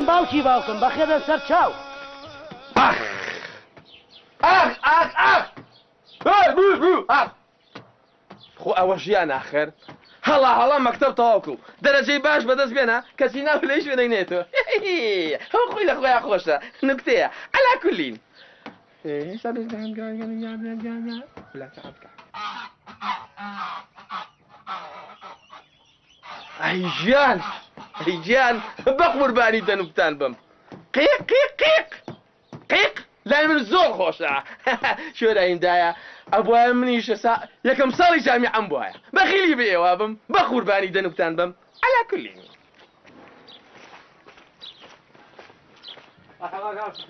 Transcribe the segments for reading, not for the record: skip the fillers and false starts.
باوکی باوکم، بەخێر بێن سەر چاو. ئاخ ئاخ ئاخ ئاخ ئاخ خۆ ئەوە ژیان ئاخر هەڵا هەڵا مەکتەب تەواو کە و دەرەجەی باش بەدەست بێنە کەچی ناو لە هیچ شوێنێک نێتەوە هەو خۆی لە خۆیا خۆشە نوکتەیە عەلا کولین. ئەی ژیان ئەی گیان بە قوربانی دەنوکتان بم قیق قیق قیق قیق لای من زۆر خۆشە شۆرایم دایە ئەبوایە منیش سا یەکەم ساڵی جامیعەم بوایە بەخیلی بە ئێوە بم بە قوربانی دەنوکتان بم عەلا کولین.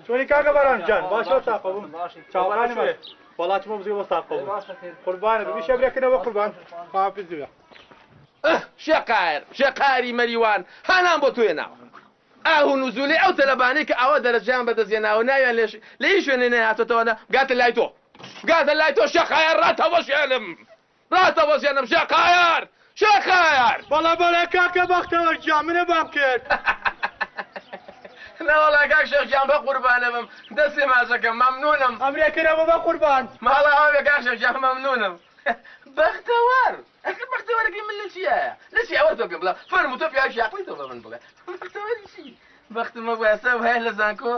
چۆنی کاکە باران گیان باشە ساقە بووم چاوەکانی باش وەڵا چمە بزی بۆ ساقە بووم قوربانت بم ئیشە برێکنەوە قوربان حافز بێ. ئه شێقایەر شێقایەری مەریوان هانام بۆ تۆ هێناوە ئاه و نزولی ئەو تەلەبانەی کە ئاوا دەرەجەیان بەدەست هێناوە ناویان لێ لە هیچ شوێنێ نەهاتۆتەوە نە بگاتە لای تۆ بگاتە لای تۆ شێقایەر ڕاتەوەشێنم ڕاتەوەشێنم شێقایەر شێقایەر. بەڵێ بەڵێ کاکە بەختەوەر گیان منە بام کرد. نەوەڵا کاک شێخ گیان بەقوربانە بم دەستی ماچەکەم مەمنونم. ئەمرێ کرەوە بەقوربان. ماڵئاوا بێ کاک شێخ گیان مەمنونم. بەختەوەر ئەخر بەختەوەرەکەی من لە چیایە لە چی ئەوە تۆ پێم بڵێ فەرموو تۆ پیاوێکی عەقڵی تۆ بە من بڵێ بەختەوەری چی بەختم هەبوایە سا وایە لە زانکۆ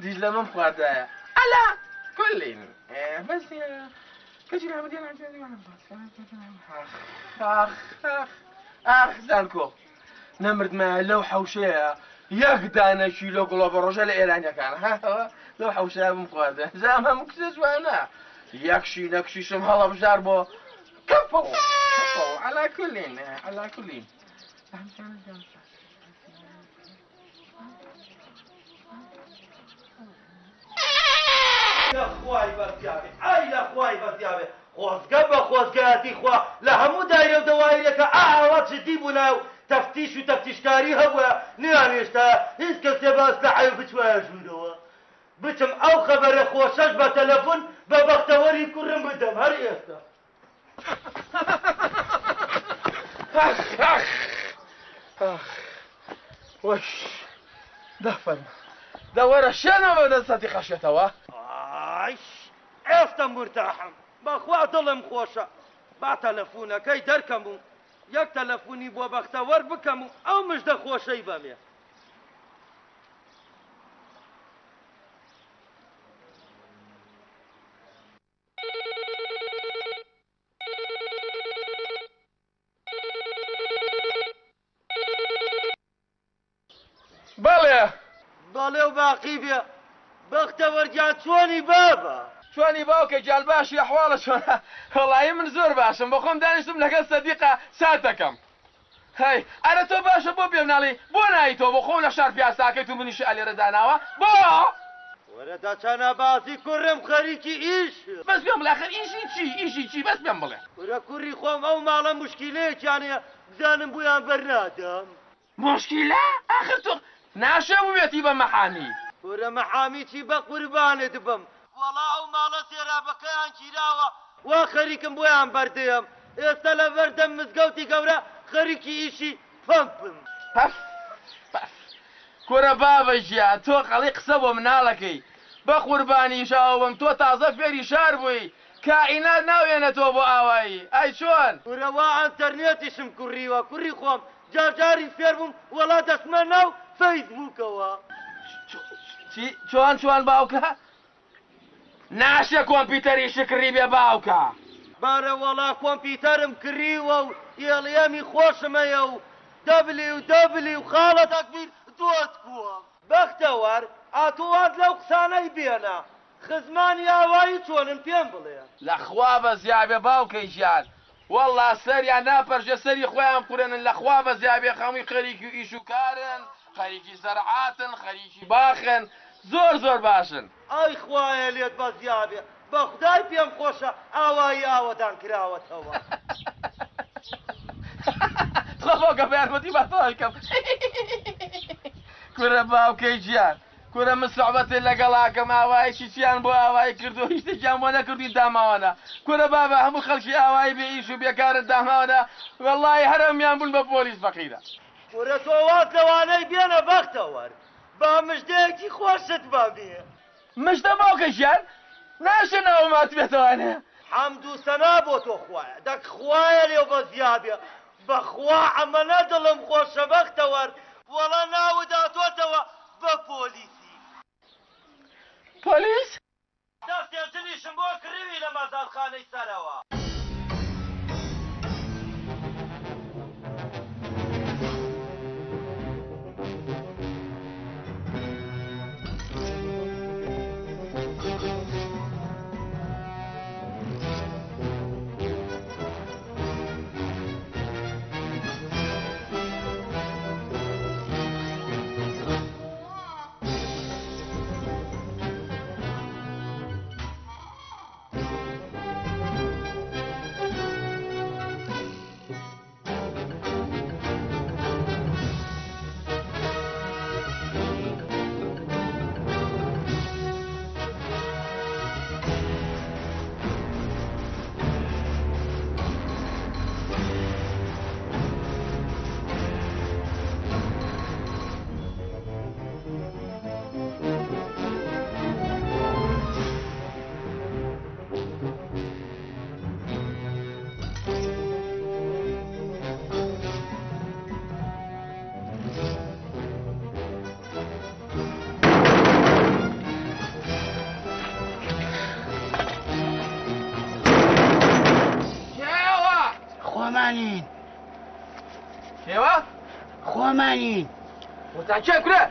دیجلەمەم خواردایە ئەلا کلین بەس کەچی ئاخ ئاخ ئاخ زانکۆ نەمردمایە لەو حەوشەیە یەک دانە کیلۆ گوڵۆبە ڕۆژە لە ئێرانیەکان لەو حەوشەیە بم خواردە جام هەموو کچە جوانە یەک شینە کچیشم هەڵەبژار بۆ کەپڵ کەپڵ عەلا کولین عەلا کولین لە خوای بەزیابێ ئای لە خوای بەزیابێ خۆزگە بە خۆزگایەتی خوا لە هەموو دایرە و دەوایرێکا ئاوا جدی بوونایە و تەفتیش و تەفتیشکاری هەبوایە نەیانهێشتایە هیچ کەسێ بە ئەسلەحەیە بچوایە ژوورەوە بچم ئەو خەبەرە خۆشەش بە تەلەفون بە بەختەوەری کوڕم بدەم هەر ئێستا. ئاخ ئاخ ئاخ وەش دە فەرموو دە وەرە شێنەوە بە دەستەتی خەشێتەوە. ئایش ئێستە مورتاحم بەخوا دڵم خۆشە با تەلەفونەکەی دەرکەم و یەک تەلەفونی بۆ بەختەوەر بکەم و ئەو مژدە خۆشەی بەمێ. بەڵێ. بەڵێ و باقی بێ. بەختەوەر گیان چۆنی بابە؟ چۆنی باوکە گیان باشی ئەحواڵت چۆنە؟ وەڵایی من زۆر باشم بەخۆم دانیشتوم لەگەڵ سەدیقە چات دەکەم. هەی ئەرە تۆ باشە بۆ پێم ناڵێی بۆ نایی تۆ بۆ خۆو لە شار پیاساکەیت و منیشی ئەلێرە داناوە بۆ؟ وەرە دەچەنە بازی کوڕم خەریکی ئیشم. بەس پێم بڵێ ئەخر ئیشی چی ئیشی چی بەس پێم بڵێ. کورە کوڕی خۆم ئەو ماڵە موشکیلەیەکیان هەیە بزانم بۆیان بەرنادەم. موشکیلە؟ ئاخر تۆ ناشێ بووبێتی بە مەحامی. کورە مەحامی چی بەقوربانت بم وەڵا ئەو ماڵە زێرابەکەیان گیراوە وا خەریکم بۆیان بەردێم ئێستا لە بەردەم مزگەوتی گەورە خەریکی ئیشی پەمپم. پەف پەف کورە بابە گیان تۆ قەڵی قسە بۆ مناڵەکەی بەقوربانی شاوە بم تۆ تازە فێری شار بووی کائینات ناوێنە تۆ بۆ ئاوایی ئەی چۆن؟ کورە وا ئەنتەرنێتیشم کوڕیوە کوڕی خۆم جار جاری فێر بووم وەڵا دەچمە ناو فەیسبووکەوە. چی چۆن چۆن باوکە؟ ناشێ کۆمپیوتەریشت کڕیبێ باوکە. بارە وەڵا کۆمپیوتەرم کڕیوە و ئێڵیەمی خۆشم هەیە و دەبلیو دەبلیو خاڵە تەکبیر دۆت کۆم. بەختەوەر، ئاتۆ واز لەو قسانەی بێنە، خزمانی ئاوایی چۆنن پێم بڵێ. لە خوا بەزیابێ باوکە گیان وەڵا سەریان ناپەرژێ سەری خۆیان بخورێنن لە خوا بەزیابێ خەمووی خەریکی ئیش و کارن خەریکی زەرعاتن خەریکی باخن زۆر زۆر باشن. ئای خوایە لێت بەزیابێ بەخودای پێم خۆشە ئاوایی ئاوەدان کراوەتەوە. تخوا باوکە بە یارمەتی با تەواوی کەم. کورە باوکەی گیان کورە من سوعبەتێ لەگەڵاکەم ئاوایی چی چیان بۆ ئاوایی کردوە هیچ شتێکیان بۆ نەکردوین داماوانە کورە بابە هەموو خەڵکی ئاوایی بێ ئیش و بێکارن داماوانە وەڵاهی هەر هەمویان بوون بە پۆلیس فەقیرە. کورە تۆ واز لەوانەی بێنە بەختەوەر. با مژدەیەکی خۆشت بابێ. مژدە باوکە گیان ناشێ ناوم هاتبێتەوانێ. حەمد و سەنا بۆ تۆ خوایە دەک خوایە لێو بەزیابێ بەخوا ئەمەنە دڵم خۆشە بەختەوەر وەڵا ناوت هاتۆتەوە بە پۆلیسی. پۆلیس؟ دەستێ جلیشم بۆ کڕیوی لە مەزادخانەی سەرەوە. کێوە؟ خۆمانین. کێوە؟ خۆمانین. وتان کێ کورە؟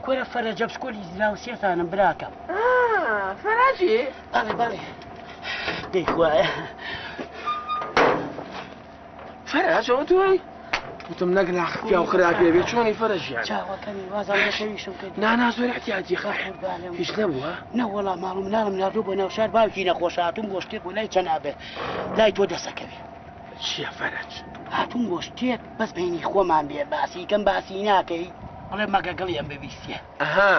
کورە فەرەجە بچکۆلی دراوسێتانم براکەم. فەرەجی؟ بەڵێ بەڵێ. دەی خوایە. فەرەج ئەوە تۆی؟ وتم نەک ناخ پیاو خراپێ بێ چۆنی فەرەج یان؟ چاوەکەمی وازان لە شەویشم کرد. نا نا زۆر احتیاجی خا هیچ نەبووە؟ نەوەڵا ماڵ و مناڵم ناردوو بۆ ناوشار باوکی نەخۆش هاتووم بۆ شتێک بۆ لای چەنابێ لای تۆ دەسەکەوێ. چییە فەرەج؟ هاتووم بۆ شتێک بەس بەینی خۆمان بێ باسی کەم باسی ناکەی بڵێ مەگە گڵی ئەم ببیستێ. ئەها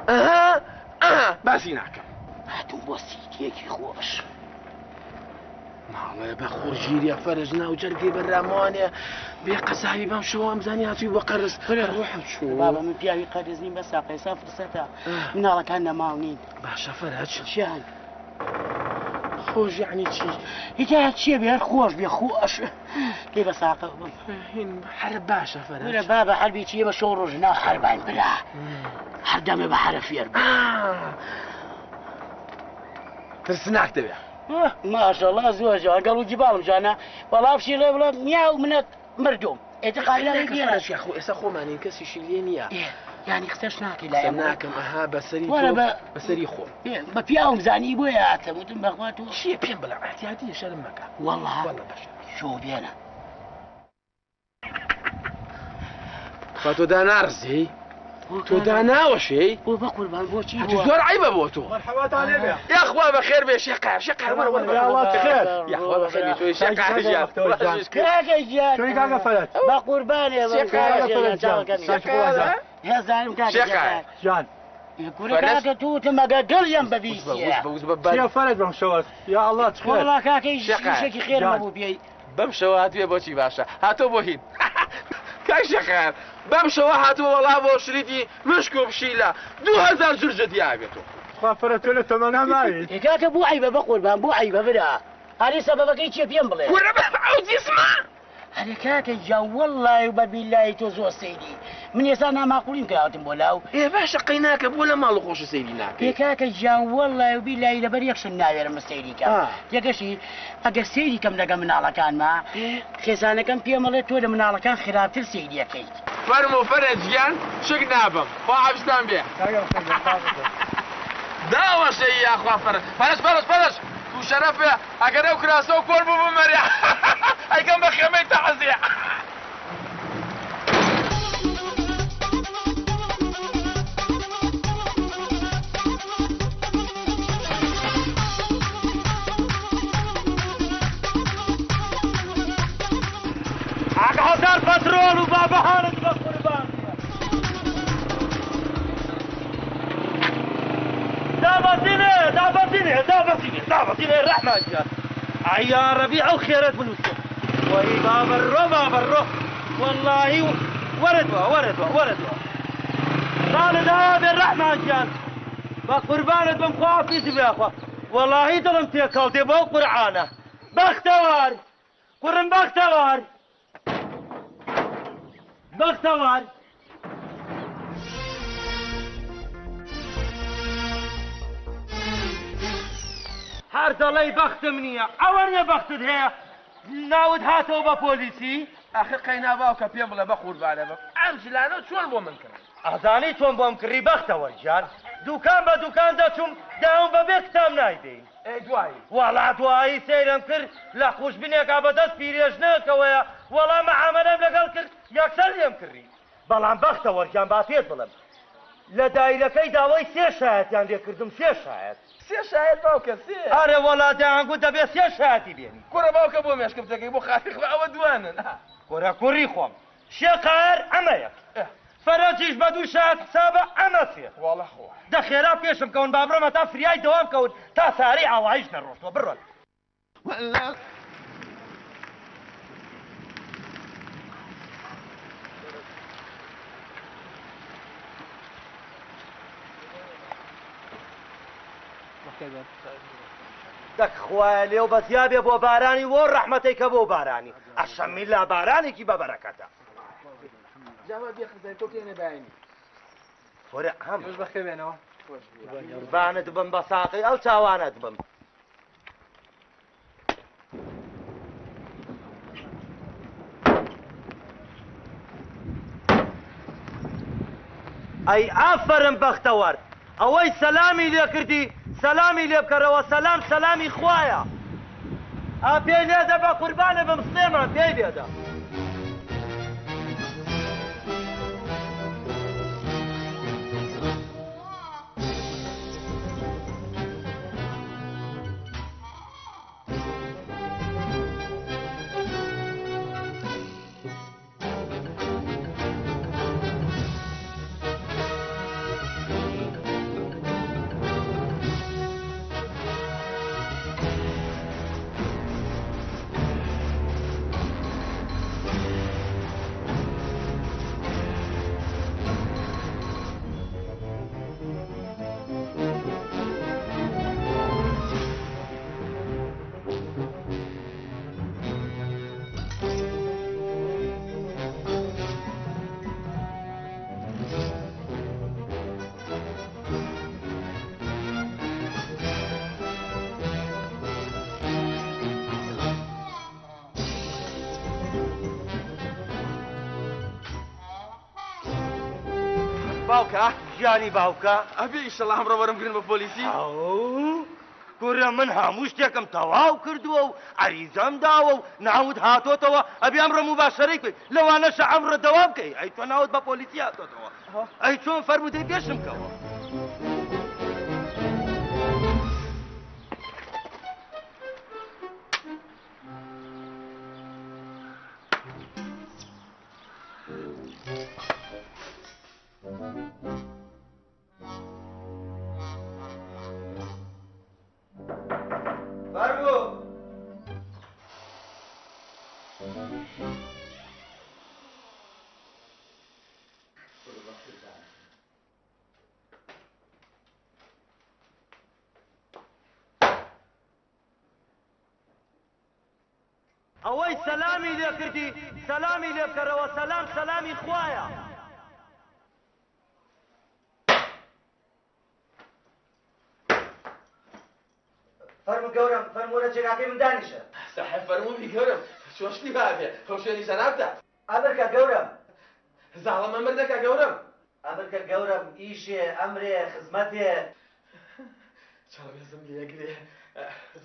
ئەها ئەها باسی ناکەم. هاتووم بۆ سیتیەکی خۆش. ماڵێ بە خورگیریە فەرەج ناو جەرگەی بەراموانێ بێ قەساوی بەم شەوە ئەمزانی هاتووی بۆ قەرز ڕۆحم چوو. بابە من پیاوی قەرز نیم بەس ساقێسا فرسەتە مناڵەکان لە ماڵ نین. باشە فەرەج. چیان؟ خۆش یعنی چی؟ هیچ چییە بێ هەر خۆش بێ خۆش. لێ بە ساقە بم. هین حەرب باشە فەرەج. وەرە بابە حەربی چییە بە شەو ڕۆژ ناو حەرباین برا. هەر دەمێ بە حەرە فێر بوو. ترسناک دەبێ. ماشەڵڵا زۆر جوان گەڵ و جیباڵم جوانە وەڵا بشی ڵێ بڵێ میاو منەت مردوم ئێتر قابلە فەرەج یاخۆ ئێستا خۆمانین کەسیشی لێ نییە. یانی قسەش ناکەی لای قسە ناکەم ئەها بەسەری وەرە تۆ بە بەسەری خۆم. بە پیاوم زانی بۆیە هاتم وتم بەخوا تۆ چییە پێم بڵێ احتیاطیە شەرم مەکە. وەڵا وەڵا بەشەرم. شۆ بێنە. خوا تۆ دانارزی تۆ داناوەشێی بۆ بە قوربان بۆچی هەتوو زۆر عیبە بۆ تۆ. مەرحەباتان لێ بێ. یاخوا بەخێر بێ شێقار شێقار وەرە وەرە یا الله خێر. یاخوا بەخێر بێ تۆی شێقار ژیان. کاکە گیان چۆنی کاکە فەرەج؟ بە قوربانێ بم کاکە فەرەج جان. چاوەکەمی. هێزانم کاکە شێقار. جان. کورە کاکە تو وتم ئەگەر دڵیان بەبیستیە. چییە فەرەج بەم شەوە؟ یا الله چ خێر. وەڵا کاکە ئیشێکی خێر مەبوو پێی. بەم شەوە هاتوێ بۆچی باشە هاتۆ بۆ هین کاک شێخار بەم شەوە هاتووە وەڵا بۆ شریتی مشک و پشیلە 2000 جورجە دیابێتەوە. خوا فەرەج تۆ لە تەمەنا ماویت. کاکە بۆ عەیبە بە قوربان بۆ عەیبە برا ئەرێ سەبەبەکەی چییە پێم بڵێ. کورە بە ئەو جسمە. ئەرێ کاکە گیان وەڵڵای و بە بیلای تۆ زۆر سەیری من ئێستا ناماقوڵیم کە هاتم بۆ لاو. ئێ باشە قەی ناکە بۆ لە ماڵ و خۆش سەیری ناکەی. ئێ کاکە گیان وەڵڵای و بیلای لەبەر یەک شت ناوێرم سەیری کەم یەکەشی ئەگەر سەیری کەم لەگە مناڵەکانما خێزانەکەم پێمەڵێ تۆ لە مناڵەکان خراپتر سەیری ئەکەیت. فەرموو فەرەج گیان شک نابەم خوا حافزتان بێ. داوەشێ یاخوا فەرەج فەرەج فەرەج فەرەج تو شەرەفێ ئەگەر ئەو کراسە و کۆر بوو بمەرێ ئەیکەم بە خێمەی تەعزیە. حەق هەزار پەترۆڵ و بابەهانت بە قوربان. دابەزینێ دابەزینێ دابەزینێ دابەزینێ ڕەحمان گیان. ئای یا ڕەبی ئەو خێرەت بنووسێ. وەی بابەڕۆ بابەڕۆ وەڵڵاهی وەرە دوا وەرە دوا وەرە دوا. ساڵت ئاوا بێ ڕەحمان گیان بە قوربانت بم خوا حافیزی بێ خوا وەڵاهی دڵم تێکەڵ دێ بەو قورعانە بەختەوار کوڕم بەختەوار بەختەوار هەر دەڵێی بەختم نییە ئەوە نییە بەختت هەیە ناوت هاتەوە بە پۆلیسی؟ ئاخر قەینا باوکە پێم بڵێ بەقوربانە بم ئەم جلانە چۆن بۆ من کڕی؟ ئەزانی چۆن بۆم کڕی بەختەوەر گیان دوکان بە دوکان دەچوم داوم بەبێ کتاب نایدەین. ئەی دوایی؟ وەڵا دوایی سەیرم کرد لە قوژبنێکا بەدەست پیرێژنێکەوەیە وەڵا مەعامەلەم لەگەڵ کرد یەکسەر لێم کڕی. بەڵام بەختەوەر گیان با پێت بڵێم لە دایرەکەی داوای سێ شایەتیان لێ کردم سێ شایەت. سێ شایەت باوکە سێ؟ ئەرێ وەڵا دەیانگوت دەبێ سێ شایەتی بێنی. کوڕە باوکە بۆ مێشکم تێکەی بۆ خاتری خوا ئەوە دوانن. کورە کوڕی خۆم شێ قاهر ئەمە یەک فەرەجیش بە دوو شایەت حسابە ئەمە سێ. وەڵا خوا. دە خێرا پێشم کەون با بڕۆم هەتا فریای دەوام کەون تا سارەی ئاواییش نەڕۆشتوە بڕۆن. دەک خوایە لێو بەزیا بێ بۆ بارانی وۆ ڕەحمەتەی کە بۆ بارانی ئەشەمیلا بارانێکی بە بەرەکەتە. کورە ئەم قوربانت بم بە ساقی ئەو چاوانەت بم. ئەی ئافەرم بەختەوەر ئەوەی سەلامی لێ کردی سەلامی لێ بکەرەوە سەلام سەلامی خوایە ئا پێی لێدە بە قوربانە بم سلێمان پێی لێدە. باوکە گیانی باوکە ئەبێ ئیشەڵا ئەمڕۆ وەرم گرن بە پۆلیسی ئەو کورە من هەموو شتێکم تەواو کردووە و عەریزەم داوە و ناوت هاتۆتەوە ئەبێ ئەمڕۆ موباشەرەی بکەی لەوانەشە ئەمڕۆ دەوام بکەی ئەی تۆ ناوت بە پۆلیسی هاتۆتەوە ئەی چۆن فەرموودەی پێشم کەوە. فەرموو. ئەوەی سەلامی لێ کردی سەلامی لێ بکەرەوە سەلام سەلامی خوایە. فەرموو گەورەم، فەرموو لە جێگاکەی من دانیشە. ساحێب فەرموو بی گەورەم، چۆن شتی وا بێ، خۆ شوێنی جەنابتە. ئەمرکە گەورەم. زاڵم ئەمر دەکا گەورەم. ئەمرکە گەورەم، ئیشێ، ئەمرێ، خزمەتێ. چەند ڕێزم لێ ئەگرێ،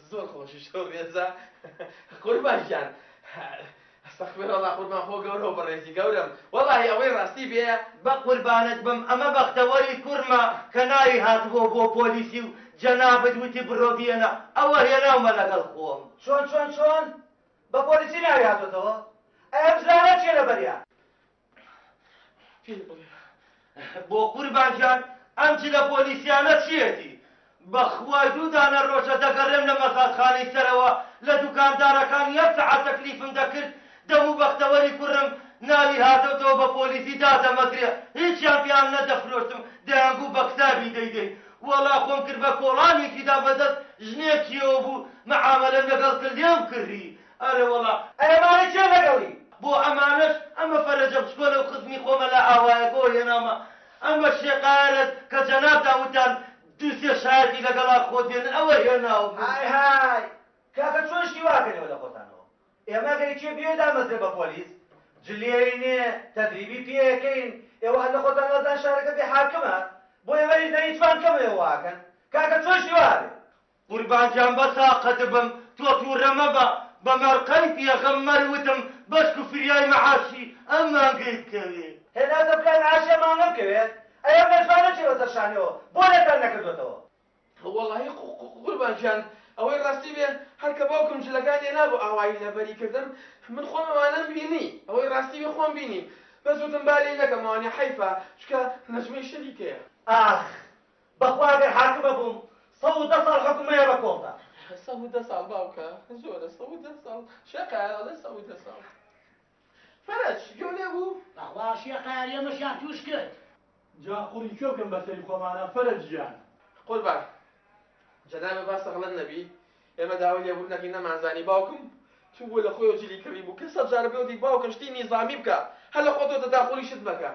زۆر خۆشی شەو ڕێزە. قوربان گیان. استغفر اللە قوربان خۆ گەورە و بەڕێزی گەورەم وەڵاهی ئەوەی ڕاستی بێ. بەقوربانت بم ئەمە بەختەوەری کوڕمە کە ناوی هاتبۆ بۆ پۆلیسی و جەنابت وتی بڕۆ بیەنە ئەوە هێناومە لەگەڵ خۆم. چۆن چۆن چۆن؟ بە پۆلیسی ناوی هاتۆتەوە؟ ئەی ئەم جلانە چیە لەبەریا؟ پێی بڵێ. بۆ قوربان گیان ئەم جلە پۆلیسیانە چیەتی؟ بەخوای دوو دانە ڕۆژە دەگەڕێم لە مەزادخانەی سەرەوە لە دوکاندارەکان یەک سەعات تەکلیفم دەکرد دەم و بەختەوەری کوڕم ناوی هاتۆتەوە بە پۆلیسی دادەمەزرێ، هیچیان پێیان نەدەفرۆشتم، دەیانگوو بە کتابی دەیدەین. وەڵا خۆم کرد بە کۆڵانێکیدا بەدەست ژنێکیەوە بوو، مەعامەلەم لەگەڵ کرد لێم کڕی. ئەرێ وەڵا. ئەی ئەمانە کێن لەگەڵی؟ بۆ ئەمانەش، ئەمە فەرەجە بچکۆلە و خزمی خۆمە لە ئاوایەکەوە هێناومە، ئەمە شێقایەرە کە جەنابتان وتتان دوو سێ شایەتی لەگەڵا خۆت بێنن ئەوە هێناوم. های های کاکە چۆن شتی وا ئەکەن ئێوە لە خۆتانەوە؟ ئێمە ئەگەر یەکێ بێ دامەزرێ بە پۆلیس جلێینێ تەدریبی پێ ئەکەین ئێوە هەر لە خۆتان وازان شارەکە بێ حاکمە بۆ ئێمە هیچ نە هیچمان کەمە ئێوە وا ئەکەن کاکە چۆن شتی وا ئەبێ؟ قوربان گیان بەساقەت بم تۆ توڕە مەبە بە مەرقەی پێغەمبەر وتم بەشکو فریای مەعاشی ئەم مانگەی بکەوێ. هێناتە فریای مەعاشی ئەم مانگە بکەوێ ئەی ئەم نەجمانە چیە بەسەر شانیەوە بۆ لێتان نەکردۆتەوە؟ وەڵاهی قوربان گیان ئەوەی ڕاستی بێ هەر کە باوکم جلەکانی هێنا بۆ ئاوایی لەبەری کردم من خۆم ئەوانەم بینی ئەوەی ڕاستی بێ خۆم بینیم بەس وتم با لێی نەکەم ئەوانە حەیفە چونکە نەجمەی شەریکەیە. ئاخ بەخوا گەر حاکم ئەبووم 110 ساڵ حوکم مەیە بە کۆڵتا. 110 ساڵ باوکە زۆرە 110 ساڵ شێخایە ئەڵێ 110 ساڵ فەرەج گوێ لێ بوو. بەخوا شێخایە ئێمەشیان تووش کرد. جا قوڕی کوێ بکەم بەسەری خۆمانا فەرەج گیان. قوربان جەنابت با سەغڵەت نەبی ئێمە داوای لێبوردن ئەکەین نەمانزانی باوکم چوو بوو لە خۆیەوە جلی کڕی بوو کە سەد جارە پێوتی باوکە شتی نیزامی بکە هەر لە خۆتەوە تەداخولی شت مەکە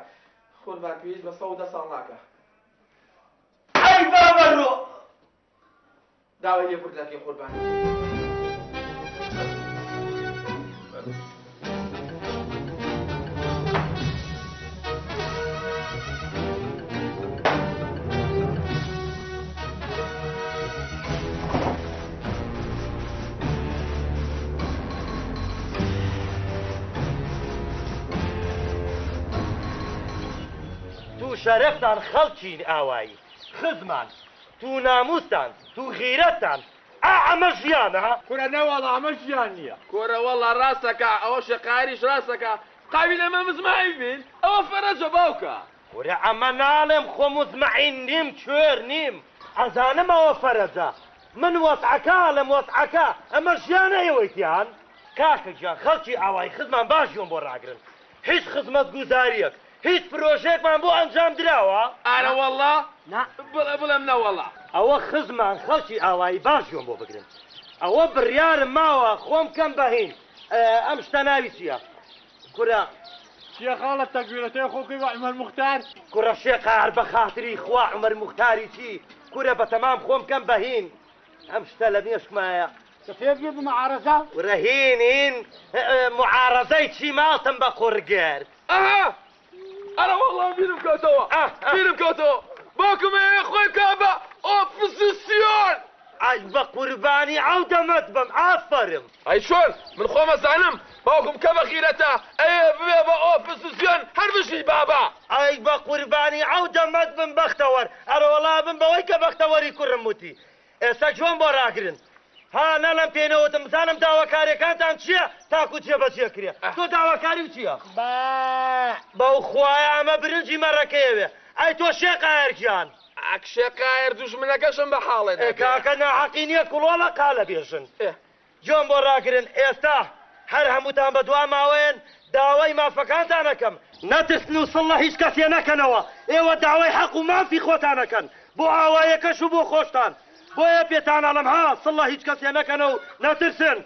قوربان پێویست بە 110 ساڵ ناکا. ئەی بابە ڕۆ. داوای لێبوردن ئەکەین قوربان. تو شەرەفتان خەڵکی ئاوایی خزمان تو ناموستان تو غیرەتتان ئا ئەمە ژیانە؟ کورە نەوەڵا ئەمە ژیان نییە. کورە وەڵا ڕاستەکا ئەوە شەقاریش ڕاستەکا قابیل ئێمە مزمعین بین ئەوە فەرەجە باوکە. کورە ئەمە ناڵێم خۆ مزمعین نیم کوێر نیم ئەزانم ئەوە فەرەجە من وەزعەکە ئەڵێم وەزعەکە ئەمە ژیانە ئێوەی تیان؟ کاکە گیان خەڵکی ئاوایی خزمان باش گوێم بۆ ڕاگرن هیچ خزمەتگوزاریەک هیچ پرۆژەیەکمان بۆ ئەنجام دراوە؟ ئارە وەڵا نا. بڵێ بڵێم نەوەڵا. ئەوە خزمان خەڵکی ئاوایی باش گوێم بۆ بگرن ئەوە بڕیارم ماوە خۆم کەم بە هین ئەم شتە ناوی چییە کورە؟ چییە خاڵە تەکبیرەتەی خۆ بکەی بە عومەر موختار؟ کورە شێخار بە خاتری خوا عومەر موختاری چی کورە بە تەمام خۆم کەم بە هین ئەم شتە لە مێشکمایە. کە فێر بووی بە معارەزە؟ کورە هین هین معارەزەی چی ماڵتم بە قوڕ گرت. ئەها ئەرە وەڵا بیرم کەوتەوە بیرم کەوتەوە باوکم ئەیەوێ خۆی بکا بە ئۆپزسیۆن. ئای بە قوربانی ئەو دەمەت بم ئافەرم. ئەی چۆن من خۆم ئەزانم باوکم کە بە غیرەتە ئەیەوێ ببێ بە ئۆپزسیۆن هەر بژی بابا. ئای بە قوربانی ئەو دەمەت بم بەختەوەر ئەرەوەڵا بم بەوەی کە بەختەوەری کوڕم وتی ئێستا گوێم بۆ ڕاگرن ها نەڵێم پێی نەوتم بزانم داواکاریەکانتان چیە تاکو جێبەجێ کرێ تۆ داواکاریو چیە؟ با. بەو خوایە ئەمە برنجی مەڕەکەیەوێ ئەی تۆ شێقایەر گیان. ئەک شێقایەر دوژمنەکەشم بە حاڵێ ئێ نەبێ. کاکە ناحەقی نیە کوڵۆڵە قالە بێژن. ئێ. گوێم بۆ ڕاگرن ئێستا هەر هەمووتان بە دوا ماوەیەن داوای مافەکانتان ئەکەم، نەترسن و سڵ لە هیچ کەسێ نەکەنەوە، ئێوە داوای حەق و مافی خۆتان ئەکەن بۆ ئاوایەکەش و بۆ خۆشتان، بۆیە پێتان ئەڵێم ها سڵ لە هیچ کەسێ نەکەنە و نەترسن.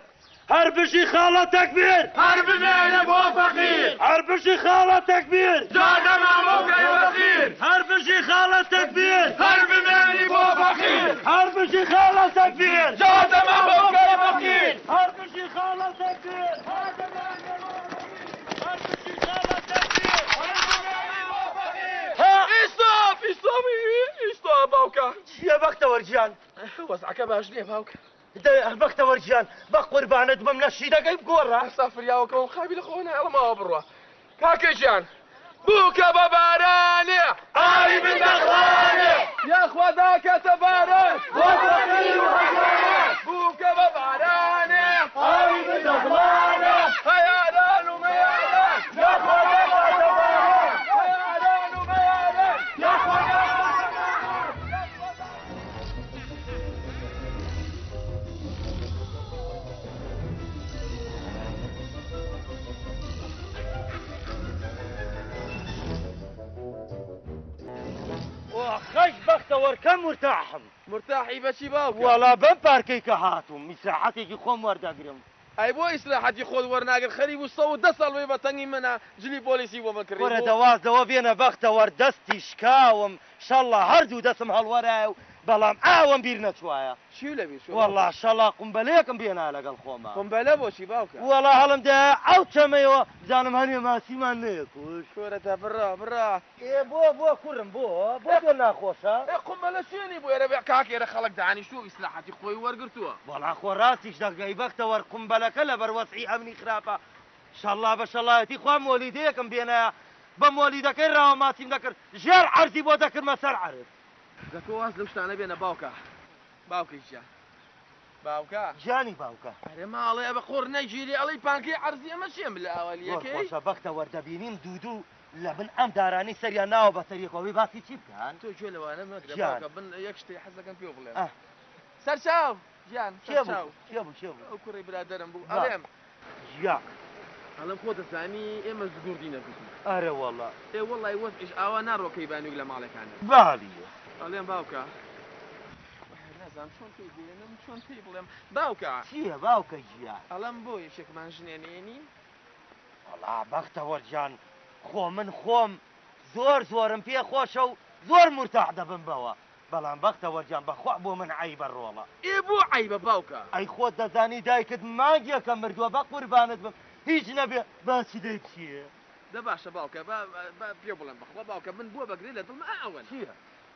هەر بژی خاڵە تەکبیر. هەر بمێنە بۆ فەقیر. هەر بژی خاڵە تەکبیر. جادە مامۆ کەی وەزیر. هەر بژی خاڵە تەکبیر. هەر بمێنی بۆ فەقیر. هەر بژی خاڵە تەکبیر. جادە مامۆ کەی وەزیر. هەر بژی خاڵە تەکبیر. هەر بمێنی بۆ فەقیر. هەر بژی خاڵە تەکبیر. هەر بمێنی بۆ فەقیر. ها. ئیستاپ ئیستاپ ئیستاپ باوکە. چییە بەختەوەر گیان؟ وەزعەکە باش نییە باوکە. دە بەختەوەر گیان بە قوربانت بم لە شیرەکەی بگۆڕە. ئێستا فریاوەکەوم قابیلە خۆ نایەڵم ئاوا بڕوا. کاکە گیان بووکە بە بارانێ ئاوی بن دەخوانێ. یاخوا داکەتە باران بۆ فەقیر و هەژاران. بووکە بە بارانێ ئاوی بن دەخوانێ. هەیاران و مەیاران. یاخوا داکەتە باران. هەیاران و مەیاران. یاخوا داکەتە باران. بەختەوەر کەم مرتاحم. مرتاحی بەچی باوکە؟ وەڵا بەم پارکەی کە هاتووم ئیسراحەتێکی خۆم وەردەگرم. ئەی بۆ ئیسراحەتی خۆت وەرناگر خەریک بوو 110 ساڵ بێ بە تەنگی منە جلی پۆلیسی بۆ من کڕی وەرە دەواز لەوە بێنە بەختەوەر دەستی شکاوم شەڵڵا هەردوو دەستم هەڵوەرایە و بەڵام ئاوم بیر نەچوایە. چی لە بیر چووە؟ وەڵا شەڵا قومبەلەیەکم بێنا لەگەڵ خۆما. قومبەلە بۆچی باوکە؟ وەڵا هەڵم دایە ئەو چەمەیەوە بزانم هەنێ ماسیمان نەیەکوشت. کورە دە بڕا بڕا. ئێ بۆ بۆ کوڕم بۆ بۆ تۆ ناخۆشە؟ ئێ قومبەلە شوێنی بۆ ئێرە بێ کاک ئێرە خەڵک دانیشتووە و ئیسراحەتی خۆی وەرگرتووە. وەڵا خۆ ڕاستیش دەگەی بەختەوەر قومبەلەکە لەبەر وەزعی ئەمنی خراپە شەڵا بە شەڵایەتی خوا مۆلیدەیەکم بێنایە بە مۆلیدەکەی ڕاوە ماسیم دەکرد ژێر عەرزی بۆ دەکردمە سەر عەرز. دە تۆ واز لەو شتانە بێنە باوکە باوکە گیان باوکە گیانی باوکە. ئەرێ ماڵێ ئەبە قوڕ نەگیری ئەڵێی پانکەی عەرزی ئەمە چییە ملە زۆر ئاوالییەکەی؟ خۆشە بەختەوەر دەبینیم دوو دوو لە بن ئەم دارانەی سەریان ناوە بە سەر یەکەوە بێ باسی چی بکەن؟ تۆ گوێ لەوانە مەگرە گیان. باوکە بن یەک شتێ حەز دەکەم پێو بڵێم. ئە. سەرچاو گیان کێ بوو؟ سەرچاو. کێ بوو؟ کێ بوو؟ ئەو کوڕی برادەرم بوو با. ئەڵێم. گیان. ئەڵێم خۆ دەزانی ئێمە زگوردی نەکوتین. ئەرێ وەڵا. ئێ وەڵای وەزعیش ئاوا ناڕۆ کەیبانوویەک لە ماڵێکانە. بالیە. ئەڵێم باوکە. نازانم چۆن پێی بێنم چۆن پێی بڵێم باوکە. چییە باوکە گیان؟ ئەڵێم بۆ یەکێکمان ژنێ نێنین؟ وەڵا بەختەوەر گیان خۆ من خۆم زۆر زۆرم پێ خۆشە و زۆر مورتاح دەبم بەوە بەڵام بەختەوەر گیان بەخوا بۆ من عەیبە ڕۆڵە. ئێ بۆ عەیبە باوکە؟ ئەی خۆت دەزانی دایکت مانگێکە مردووە بەقوربانت بم هیچ نەبێ باسی دەی چییە؟ دە باشە باوکە با با پێ بڵێم بەخوا باوکە من بۆ بەگرێ لە دڵمە ئا ئەوەن. چییە؟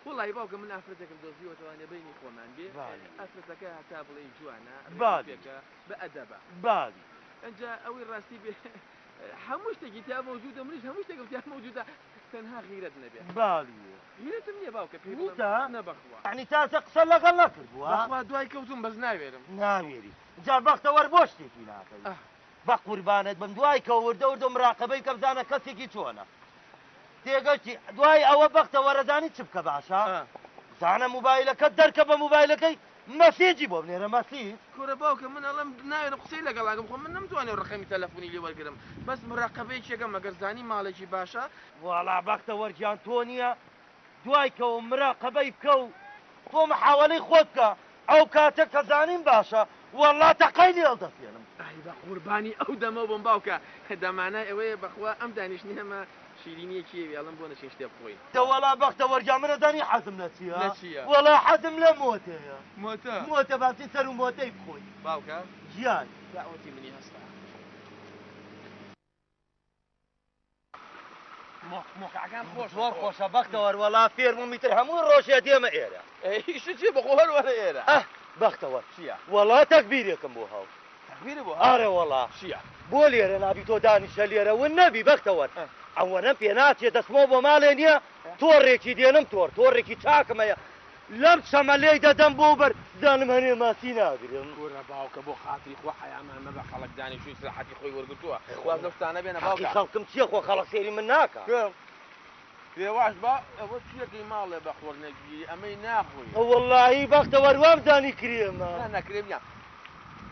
وەڵاهی باوکە من ئافرەتێکم دۆزیوەتەوانێ بەینی خۆمان بێ بالی. ئافرەتەکە هەتا بڵێی جوانە ڕێک و بالی. پێکە بە ئەدەبە. بالی. ئینجا ئەوەی ڕاستی بێ هەموو شتێکی تیا مەوجودە منیش هەموو شتێکم تیا مەوجودە تەنها غیرەت نەبێ. بالی. غیرەتم نییە باوکە پێی بڵێم نیتە؟ نە بەخوا. یەعنی تازە قسە لەگەڵ نەکردووە؟ بەخوا دوای کەوتوم بەس ناوێرم. ناوێری. جا بەختەوەر بۆ شتێکی ناکەی. ئاه. بە قوربانت بم دوای کە وردە وردە مراقەبەی کە بزانە کەسێکی چۆنە. تێگەشتی دوای ئەوە بەختەوەرەزانی چ بکە باشە؟ زانە موبایلەکەت دەرکە بە موبایلەکەی مەسیجی بۆ بنێرە مەسیج. کورە باوکە من ئەڵێم ناوێرم قسەی لەگەڵاکەم خۆ من نەمتوانێ ڕەقەمی تەلەفۆنی لێ وەرگرم بەس مراقەبەیەکێکەم ئەگەر زانی ماڵێکی باشە. وەڵا بەختەوەر گیان تۆ نییە دوای کەوە مراقەبەی بکە و تۆ محاوەلەی خۆت بکە ئەو کاتە کە زانیم باشە وەڵا تەقەی لێ هەڵدەسێنم. ئای بە قوربانی ئەو دەمەو بم باوکە دەمانای ئەوەیە بەخوا ئەم دانیشتنەمە شیرینیەکی ئەوێ ئەڵێم بۆ نەچین شتێ بخۆین. دە وەڵا بەختەوەر گیان من ئەزانی حەزم لە چییە؟ لە چییە؟ وەڵا حەزم لە مۆتەیە. مۆتە؟ مۆتە با بچین سەر و مۆتەی بخۆین. باوکە؟ گیان. دەعوەتی منی هەستا. مۆقعەکان خۆشە. زۆر خۆشە بەختەوەر وەڵا فێربووم ئیتر هەموو ڕۆژێ دێمە ئێرە. ئیشت چییە بەخۆ هەر وەرە ئێرە. ئەه بەختەوەر. چییە؟ وەڵا تەکبیرێکم بۆ هاو. تەکبیرت بۆ هاو؟ ئەرێ وەڵا. چییە؟ بۆ لێرە نابی تۆ دانیشە لێرە ون نەبی بەختەوەر. ئەوەنەم پێ ناچێ دەستمەوە بۆ ماڵێ نییە تۆڕێکی دێنم تۆڕ تۆڕێکی چاکم هەیە لەم چەمە لێی دەدەم بۆ بەر بزانم هەنێ ماسی ناگرم. کورە باوکە بۆ خاتری خوا حەیامان مەبە خەڵک دانیشتوو ئیسراحەتی خۆی وەرگرتووە واز لەو شتانە بێنە حەقی باوکە. خەڵکم چییە خۆ خەڵک سەیری من ناکا. پێواش با ئەوە چیەکەی ماڵێ بە خۆر نەگیری ئەمەی ناخۆی. وەڵاهی بەختەوەر وامزانی کرێمە. نا نا کرێم نییە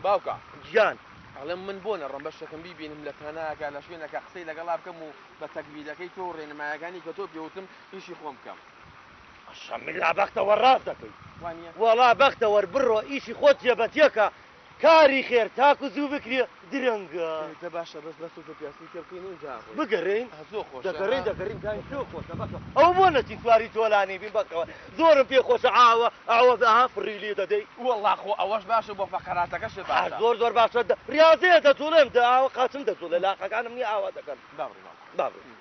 باوکە. گیان. ئەڵێم من بۆ نەڕۆم بەشێکم بیبینم لە پەناکە لە شوێنەکە قسەی لەگەڵا بکەم و بە تەکبیرەکەی تۆ و ڕێنمایەکانی کە تۆ پێوتم ئیشی خۆم بکەم. شەمیلا بەختەوەر ڕاست دەکەی. وانیە؟ وەڵا بەختەوەر بڕۆ ئیشی خۆت جێبەجێکە کاری خێر تاکو زوو بکرێ درەنگە. دە باشە بەس بەس و پیاسی تێ بکەین و ئینجا ڕۆین. بگەڕێین؟ زۆر خۆشە. دەگەڕێین دەگەڕێین کاری زۆر خۆشە بەختەوەر. ئەوە بۆ نەچین سواری جۆلانی بین بەختەوەر زۆرم پێ خۆشە ئاوە ئاوە ئەها فڕی لێ دەدەی. وەڵا خۆ ئەوەش باشە بۆ فەقەراتەکەشت باشە. زۆر زۆر باشە ڕیازەیە دەجوڵێم دە ئاوە قاچم دەجوڵێ لاقەکانم نییە ئاوا دەکەن. با بڕۆین ماڵ. با بڕۆین.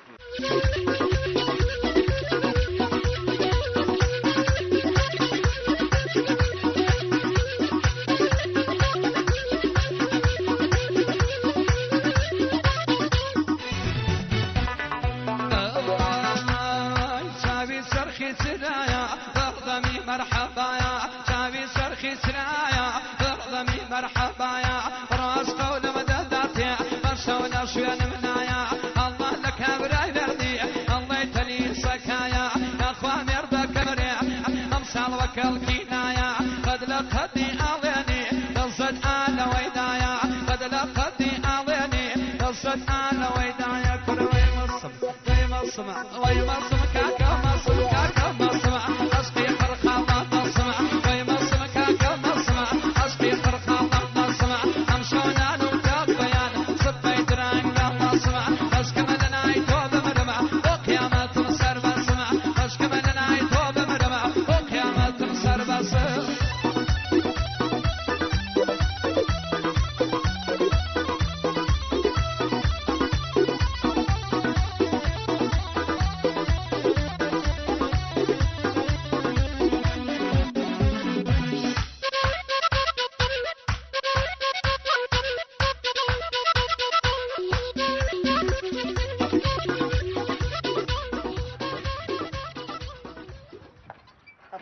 چاوی سەرخی چرایە بەڕدەمی مەرحەبایە چاوی سەرخی چرایە بەڕدەمی مەرحەبایە ڕاستە و لەمە دەداتێ بەرشەو لە شوێنم نایە ئەڵڵا لە کابرای وەردی ئەڵڵای تەلی سەکایە یاخوا مێردە کەمرێ ئەمساڵ وەکەڵکی نایە قەد لە قەدی ئاڵێنی دەزەد ئالەوەی دایە قەد لە قەدی ئاڵێنی دەزەد ئالەوەی دایە کوڕ وەی مەسم وەی مەسم وەی مەسم کاکە مەسم کاکە مەسم عەشقی حەرخە